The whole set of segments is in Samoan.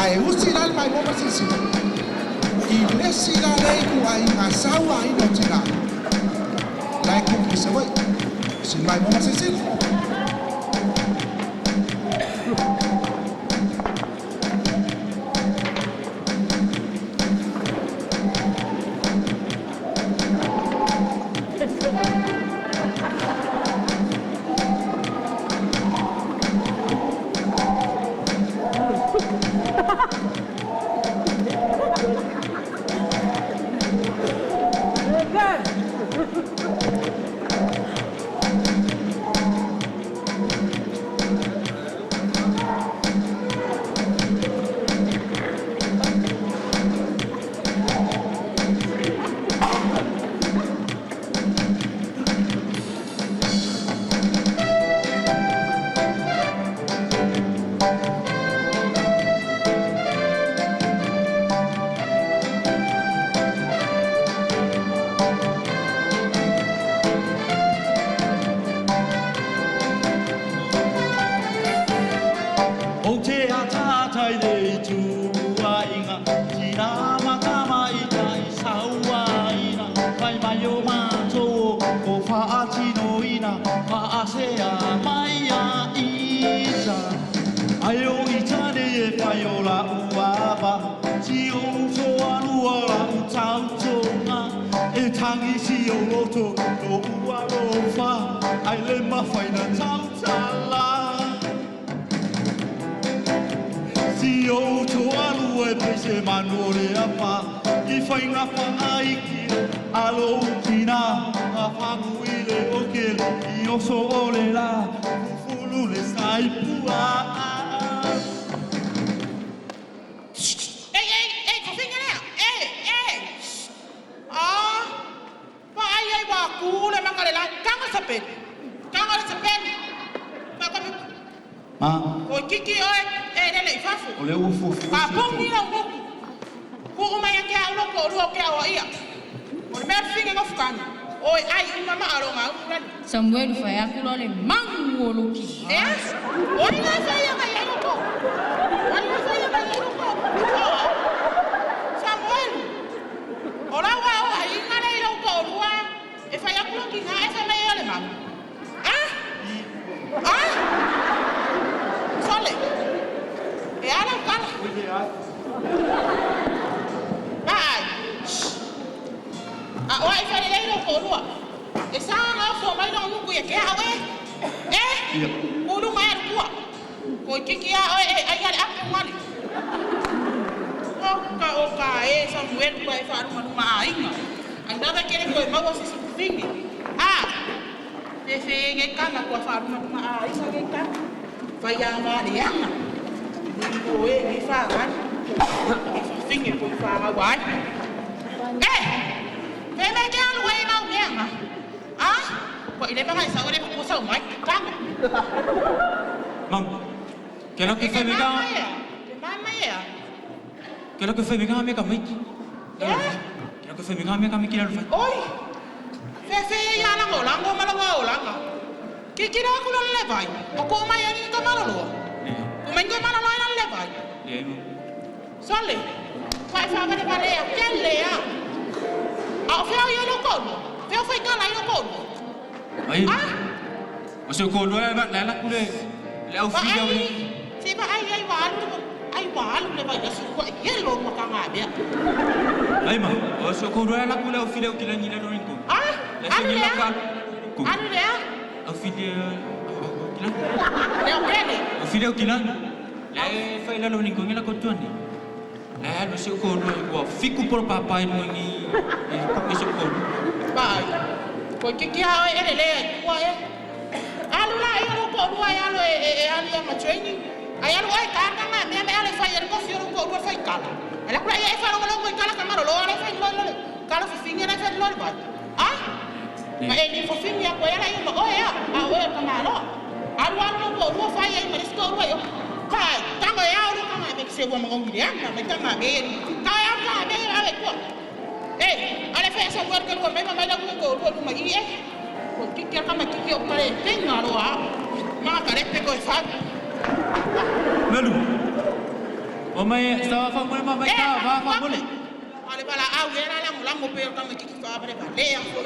Ae usi la le maimoa ma silasila i le isi la lea ituaiga sauaina o tinā la e tupu i Savaii. Usi le maimoa ma silasila. Ou te ataata i le ituaiga tina ma tamaitai sauaina fai mai o matou o faatinoina faasea mai ia ita ai o ita nei e fai o lau ava si o uso alua lau tautoga e tagi si o loto lo'u alofa ai le mafai na tautala Si o toalu e pese manu o le apa I whainga whaaiki alo tina A whangu i le okele i oso o le la Fufulu le saipua. Ei, ei, ei, kofinga lea. Ei, ei. Ah, pa ai ai wa ku le manga le la. Kanga sa pen. Kanga le sa pen. Pa ka Ma, o kiki oe e le le i fafo. o le ufu Pa pongi la uku. Ku uma ya ke au loko ru o ke au ia. O le mea finge ngofukani. Oi ai uma ma alo ngau lani. Samuel fai aku lo le mangu o loki. Eh? Oi la fa ya ga ya loko. Oi la fa ya ga ya loko. Samuel. Ora wa o ai ngale i loko rua. E fa ya kulo ki nga e fa mai le mau. Ah? Ah? Sole. E ala kala. Vai. A o ai fa le loko rua. E sa nga fo mai no nuku ye ke a we. Eh? Ulu mai kua. Ko kiki a o e ai ale ape wali. Oka oka e Samuel kua e whaaruma numa a inga. Ai nada kere koe maua se siku. Ah, te whenga kana kua whaaruma numa a inga ke kana. Whai a ngā le anga. Ko e ngi whaarani. E whawhinge ko i whaanga wai. Eh! Te me ke alu e nau meanga. Ah? Ko i le mga isa ore ko sau mai. Kanga. Mam, ke la ke Ke fai me ka, mama ia. Ke mama ia. ke la ke fai me ka me ka maiki. Eh? Ke la ke fai me ka me ka maiki la fai. Oi! Fe fe ia la ngolango malawa olanga. Ki ki ra kulo le vai. O ko mai ani ka malolo. Ko mai ko malolo ila le vai. Le mam. Sole. Fai fa va va le ke le a. A o fe o ia lo ko. Fe o fai ka la lo ko. Ai. Ah? O se ko lo la la la kule. Le au Ba fi le. ai. Si ba ai ai wa alu ai wa alu le vai asu ko ye lo ma ka nga bia. Ai ma, o se ko lo la kule au fi le ki la ni la lo ko. Ah? La se Alu ni le la a. ka. Ko. Alu le a. Au fi le ki la. Le o ke le. Au fi le ki la. Le fai la lo ni ko ngi la ko tuan ni. Le lo se ko lo wa fiku por papa i mo ni. Ko ke se ko. Ba ai. Ko ki ki a e le le kua e. Alu la e lo ko rua e alu e e alu ia ma training. Ai alu ai ka ka nga me me ale fai ele ko fi lo ko rua fai kala. Ala kula ia e fa lo lo kala ka maro lo ale fai lo lo. Kala fi finge na fai lo lo ba. Ah? Ma e ni fo finge ko era i mo o e a o e ka malo. Alu alu lo ko rua fai ai ma risko rua yo. Ka tanga e alu ka me se wa mo ngi ya ma me tanga me ka ya ka me ale ko. Eh, ale fai sa war ka rua me ma la ko rua ma i e. Ko ki ki ka ma ki ki o kare tenga ro a. Ma kare pe ko e fa. Melu. O mai sa fa mo ma mai ka va fa mo le. Ale bala au e la lango lango pe o kama kiki fa ba le a fo.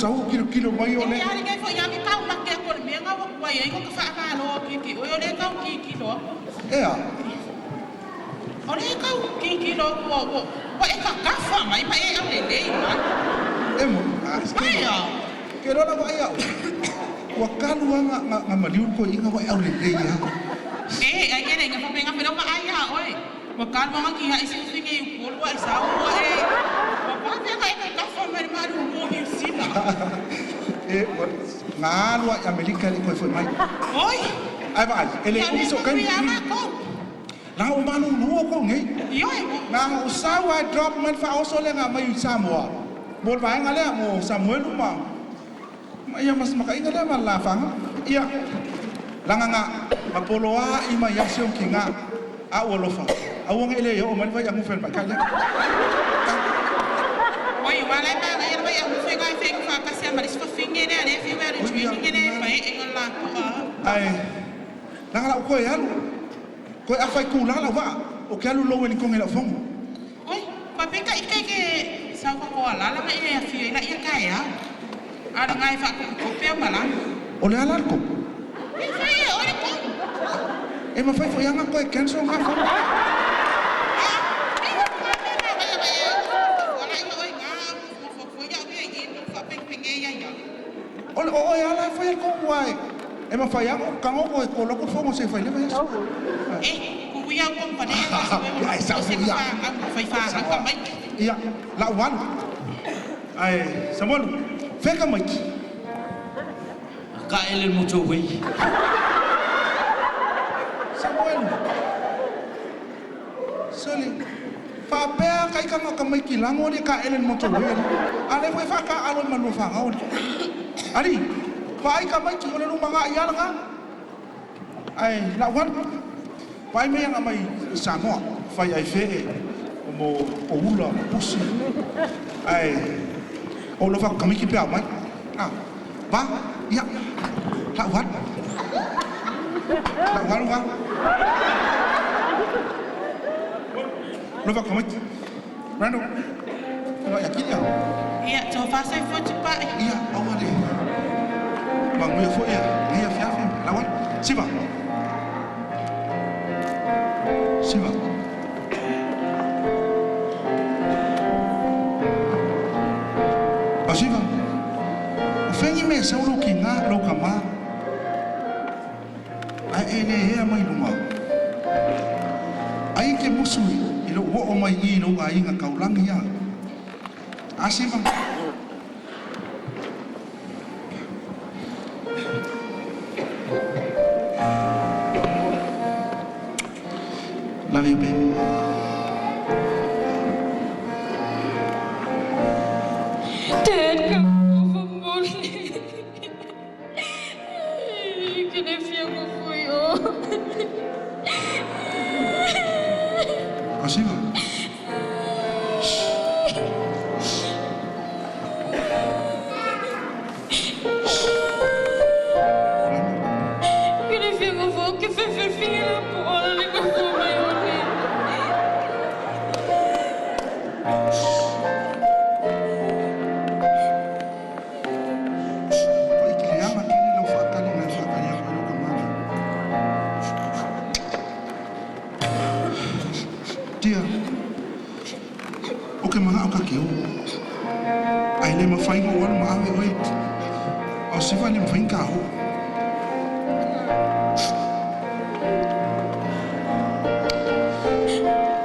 Kilo kilo kilo mai o le. Ia le foi ia mi kau ma ke ko me nga wa ia ko fa fa lo ki ki o le kau ki ki lo. Ea. O le kau ki ki lo ko ko wa e ka ka fa mai pa e au le le ma. E mo. Ai ya. Ke ro la wa ia. Wa kalu nga nga maliu ko inga wa au le le ia. E ai ke nga fa pe nga fe lo ma ai ya oi. Wa kalu nga ki ha isi finge i ko wa sa o e. Wa pa fe nga e ka fa mai ma ru mo ni sina. E ngalua i Amerika le koe foi mai. Oi. Ai vai, ele uso kai. La o malu luo ko ngai. Ioi. Nga o sau ai drop man fa oso le nga mai Samoa. Mo vai nga le mo Samuel ma. Ma ia mas makainga le ma la fanga. Ia. Langa nga mapoloa i mai aso ki nga a o lofa. A o ngai le yo o man vai angu fel mai kai le. Oi, wala ma ngai mai angu fe ngai fe fa ka se ma fa finge ne ale fi wa ri finge ne fa e ngola ko a. Ai. Langa la ko e alu. Ko a fai ku la la va. O ke alu lo ni ko ngai la fongo. Oi, pa pe ka ike ke sa ko ko ala la mai e fi la ia ka ya. Ala ngai fa ko ko pe mala. O le ala ko. E fa e o le ko. E ma fai fo yanga ko e cancel nga fo. O o e ala fai ko wai. E ma fai anga ka ngo ko lo ko fongo se fai le vai. E ku ia ko pa ne. Ai sa fu ia. Fai fa ka mai. Ia la wan. Ai Samuel feka mai. Ka ele moto wei. Samuel. Sole. Fa pea kai ka ka mai ki lango le ka ele moto wei. Ale foi fa ka alo ma lo fa ngao. Ali, pai ka mai ki ole lu manga ia langa. Ai, la wan. Pai me nga mai Samoa, fai ai fe o mo o ula pusi. Ai, o lo fa ka mai ki pea mai. Ah, va, ia. La wan. La wan wa. Lo fa ka mai. Rando. Lo ya ki ia. Ia, to fa sai fo tu pa. Ia, awa le. Manguia fo ia, ia fiafi, lawan. Siva. Siva. Ausiva, o fengi me sau lou kiga lou kamā ae e lē ea mai luga ai ke musu i lou oo mai i lou aiga kaulagi a asiva. Love you, baby. Dad, come over, Molly. Ke le fia mo fuyo. Asiva. Ke le fia mo fuyo, ke fe fe fia la po ala le ko fo mai ole. O i kiliama kini lau faatali mai faatali aku i lou kamā. Tia, o ke manaʻo ka ke o. Ai le mawhai ngō alu ma ave oe. O siwa le mawhai ka ho.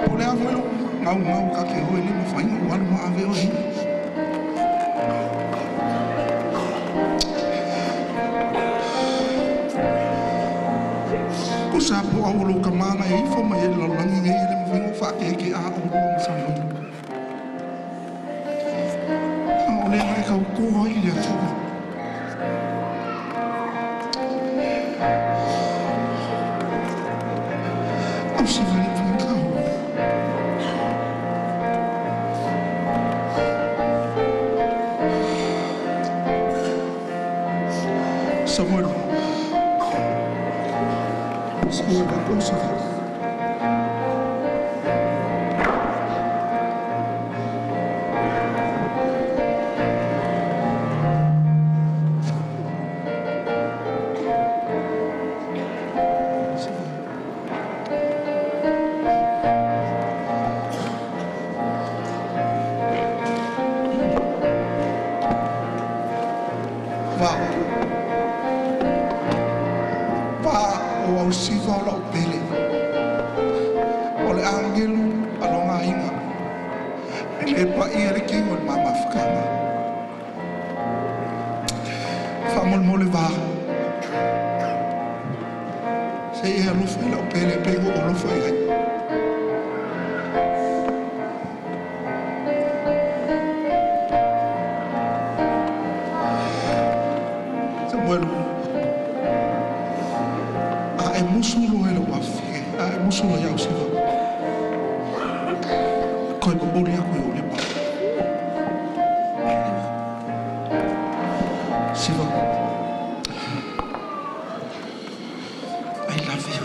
O le awe lo ngau ngau ka ke o le mawhai ngō alu ma ave oe. Ko sa po au lo ka mana e ifo mai e lalagi nei e le mawhai ngō whaake ke a o lua ma Samoa. O le ngai kau koa i le atua. Au si vale mawhai ka ho. Samuel. Samuel, ako sa. Va. Va o au siva o lau pele. O le angelu a longa inga. E le pa ia le kingo le mama whakanga. Wha mole va. Se ia alofa i lau pele pe o alofa i ai. Samuel. A e musulo e lau afi. A e musulo iau siva. Koe popoli aku i o lepa. Siva. I love you.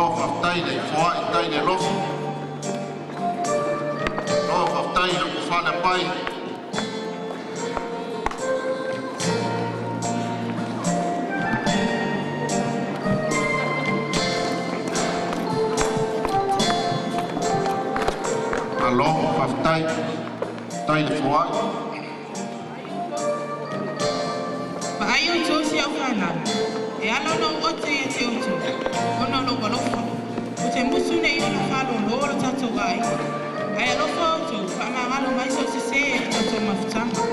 Malo faafetai le foai, tai le alofa. Malo faafetai i le falepai. Malo faafetai, tai le foai. Vaai outou si au fanau, e ala ona ou ote ia te outou, ona o lou alofa. Ou te musu nei ona faalōlō lo tatou aiga. Ae alofa outou, faamagalo mai so o sesē i le tatou mafutaga.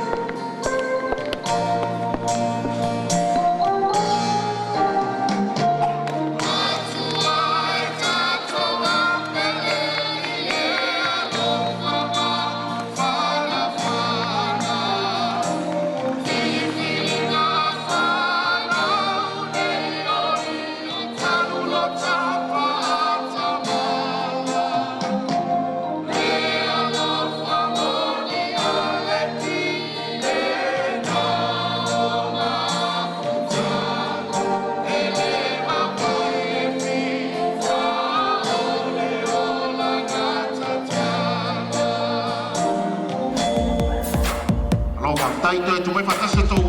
Malo faafetai, toe tumai faatasi.